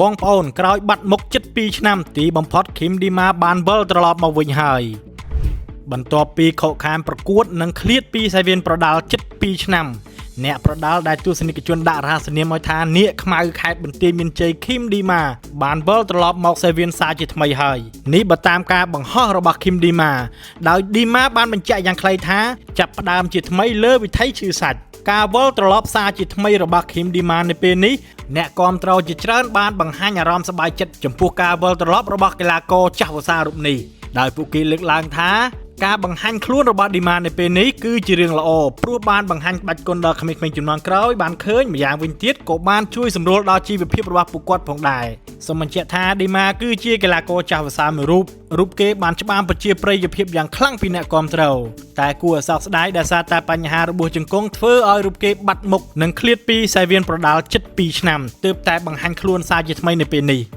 បងប្អូនក្រោយបាត់មុខជិត2ឆ្នាំទីបំផុតឃីមឌីម៉ាបានវិលត្រឡប់មកវិញហើយបន្ទាប់ពីខកខានប្រកួតនិងឃ្លាតពីសាវៀនប្រដាល់ជិត2ឆ្នាំអ្នកប្រដាល់ដែលទស្សនិកជនដាក់រហស្សនាមឲ្យថានាគខ្មៅខេត្តបន្ទាយមានជ័យឃីមឌីម៉ាបានវិលត្រឡប់មកសាវៀនសាជាថ្មីហើយនេះបើតាមការបង្ហោះរបស់ឃីមឌីម៉ាដោយឌីម៉ាបានបញ្ជាក់យ៉ាងខ្លីថាចាប់ផ្ដើមជាថ្មីលើវិថីឈឺសាច់ការវិលត្រឡប់សារជាថ្មីរបស់ឃីមឌីម៉ានៅពេលនេះអ្នកគាំទ្រជាច្រើនបានបង្ហាញអារម្មណ៍សប្បាយចិត្តចំពោះការវិលត្រឡប់របស់កីឡាករចាស់វស្សារូបនេះដោយពួកគេលើកឡើងថាការបង្ហាញខ្លួនរបស់ឌីម៉ានៅពេលនេះគឺជារឿងល្អព្រោះបានបង្ហាញក្បាច់គុណដល់ក្មេងៗជំនាន់ក្រោយបានឃើញម្យ៉ាងវិញទៀតក៏បានជួយសម្រួលដល់ជីវភាពរបស់ពួកគាត់ផងដែរសូមបញ្ជាក់ថាឌីម៉ាគឺជាកីឡាករចាស់វស្សាមួយរូបរូបគេបានច្បាមប្រជាប្រិយភាពយ៉ាងខ្លាំងពីអ្នកគាំទ្រតែគួរឲ្យសោកស្ដាយដោយសារតែបញ្ហារបួសជង្គង់ធ្វើឲ្យរូបគេបាត់មុខនិងឃ្លាតពីសាវៀនប្រដាល់ជិត2ឆ្នាំទើបតែបង្ហាញខ្លួនសារជាថ្មីនៅពេលនេះ។